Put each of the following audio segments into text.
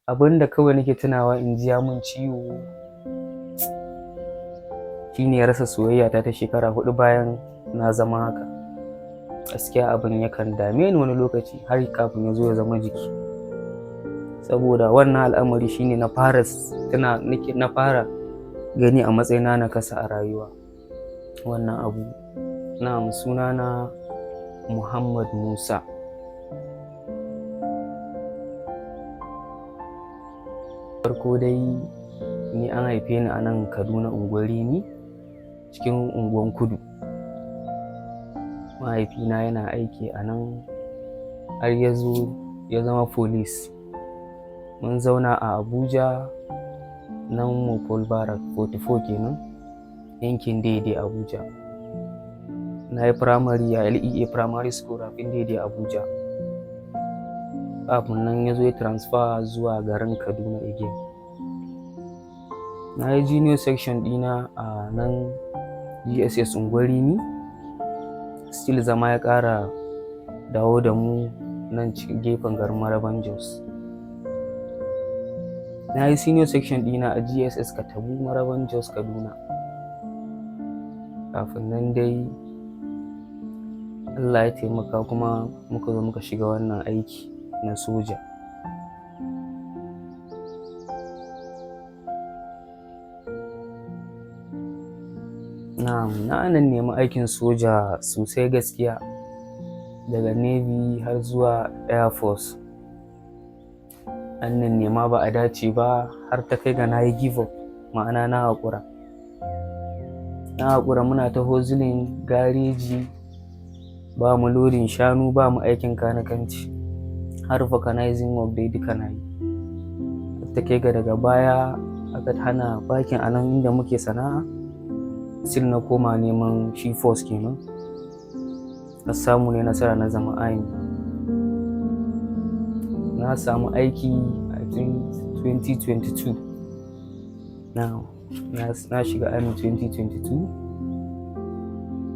Abin da kawai nake tunawa in ji ya mun ciwo shine rasa soyayya ta ta shekara 4 bayan na zama haka. Gaskiya abin yakan dame ni wani lokaci har kafin ya zo ya zama jiki. Saboda wannan al'amari shine na fara tuna nake na fara gani a matsayina na kasa a rayuwa. Wannan abu. Na'am, sunana Muhammad Musa. Farko dai ni an haife ni a nan Kaduna, unguwar Rimi, cikin unguwar Kudu. Mahaifina yana aiki a nan har ya zo ya zama police. Mun zauna a Abuja, nan Mopol Barrack 44 kenan, yankin Daidai Abuja. Na yi firamare a LEA Primary School, Rafin Daidai Abuja. Kafin nan ya zo ya transfer zuwa garin Kaduna again. Na yi junior section ɗina a nan GSS Unguwar Rimi. Still zama ya ƙara dawo da mu nan cikin gefen garin Maraban Jos. Na yi senior section ɗina a GSS Katabu, Maraban Jos, Kaduna. Kafin nan dai Allah ya taimaka kuma muka zo muka shiga wannan aiki na soja. Na'am, na nan nemi aikin soja sosai gaskiya, daga Navy har zuwa Air Force. An nema ba a dace ba har ta kai ga na yi give up, ma'ana na haƙura. Na haƙura, muna ta hustling gareji, ba mu lodin shanu, ba mu aikin kanikanci, har vulcanizing work dai duka na yi. Ta kai ga daga baya aka hana parking a nan inda muke sana'a. Still na koma neman shi force kenan. Na samu ne nasara na zama army. Na samu aiki I think 2022. Now na shiga army 2022.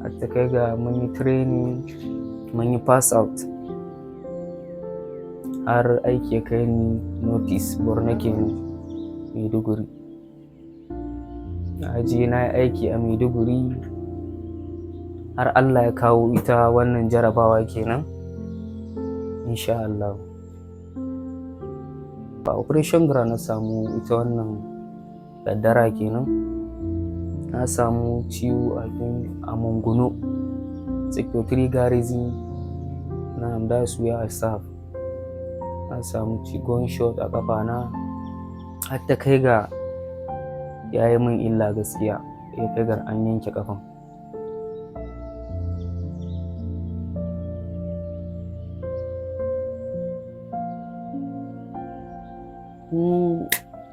Har ta kai ga mun yi training, mun yi pass out. Har aiki ya kai ni notice Borno kenan, Maiduguri. Na je na yi aiki a Maiduguri har Allah ya kawo ita wannan jarabawa kenan. Insha Allah. A operation ground na samu ita wannan ƙaddara kenan. Na samu ciwo a Monguno, Sector 3 Garrison. Na'am, that's where I serve. Na samu gunshot a ƙafana har ta kai ga ya yi min illa gaskiya, ya kai ga an yanke ƙafan.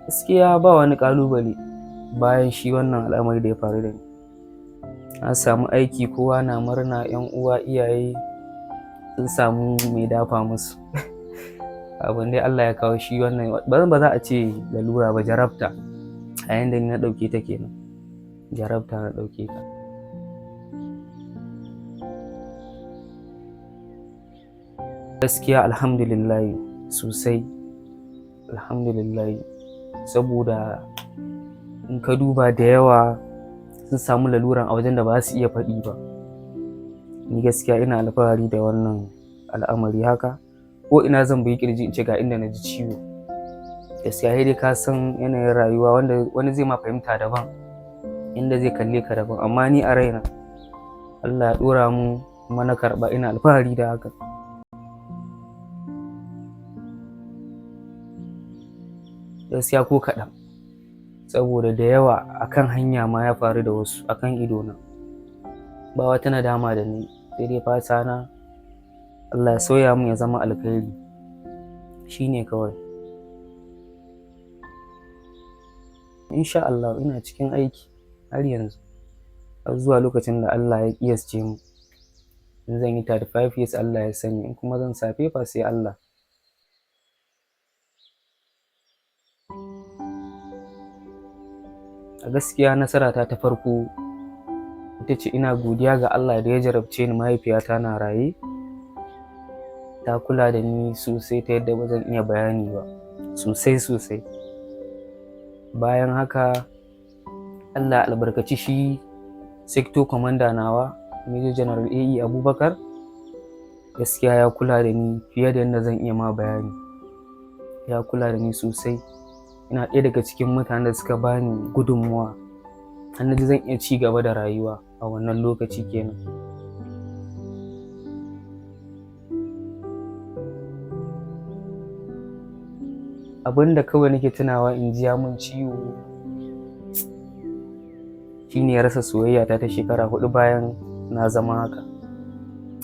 Gaskiya ba wani ƙalubale bayan shi wannan al'amari da ya faru da ni. Na samu aiki, kowa na murna, 'yan uwa, iyaye sun samu mai dafa musu. Abin dai Allah ya kawo shi wannan ba za a ce lalura ba, jarabta. A yanda ni na ɗauke ta kenan, jarabta na ɗauke ta. Gaskiya alhamdulillah sosai, alhamdulillah. Saboda in ka duba da yawa sun samu laluran a wajen da ba su iya faɗi ba. Ni gaskiya ina alfahari da wannan al'amari haka. Ko ina zan bugi ƙirji in ce ga inda na ji ciwo. Gaskiya sai dai ka san yanayin rayuwa wanda wani zai ma fahimta daban, inda zai kalle ka daban. Amma ni a raina Allah ya ɗora mun kuma na karɓa, ina alfahari da haka. Gaskiya ko kaɗan. Saboda da yawa a kan hanya ma ya faru da wasu a kan idona. Ba wata nadama da nayi, sai dai fata na Allah ya sauya mun ya zama alkhairi. Shi ne kawai. Insha Allah ina cikin aiki har yanzu. Har zuwa lokacin da Allah ya ƙiyasce mu. In zan yi 35 years Allah ya sani, in kuma zan sa paper sai Allah. A gaskiya nasarata ta farko ita ce ina godiya ga Allah da ya jarabce ni mahaifiyata na raye. Ta kula da ni sosai ta yadda ba zan iya bayani ba. sosai sosai. Bayan haka, Allah albarkaci shi sector commander nawa, Major General AE Abubakar. Gaskiya ya kula da ni fiye da yadda zan iya ma bayani. Ya kula da ni sosai. Yana ɗaya daga cikin mutanen da suka bani gudunmuwa har na ji zan iya ci gaba da rayuwa a wannan lokaci kenan. Abin da kawai nake tunawa in ji ya mun ciwo shine rasa soyayya ta ta shekara 4 bayan na zama haka.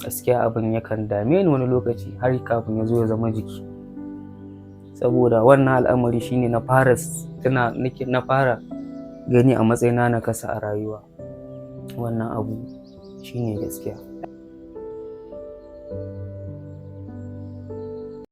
Gaskiya abin yakan dame ni wani lokaci har kafin ya zo ya zama jiki, saboda wannan al'amari shine na fara tuna, nake na fara gani a matsayina na kasa a rayuwa. Wannan abu shine gaskiya.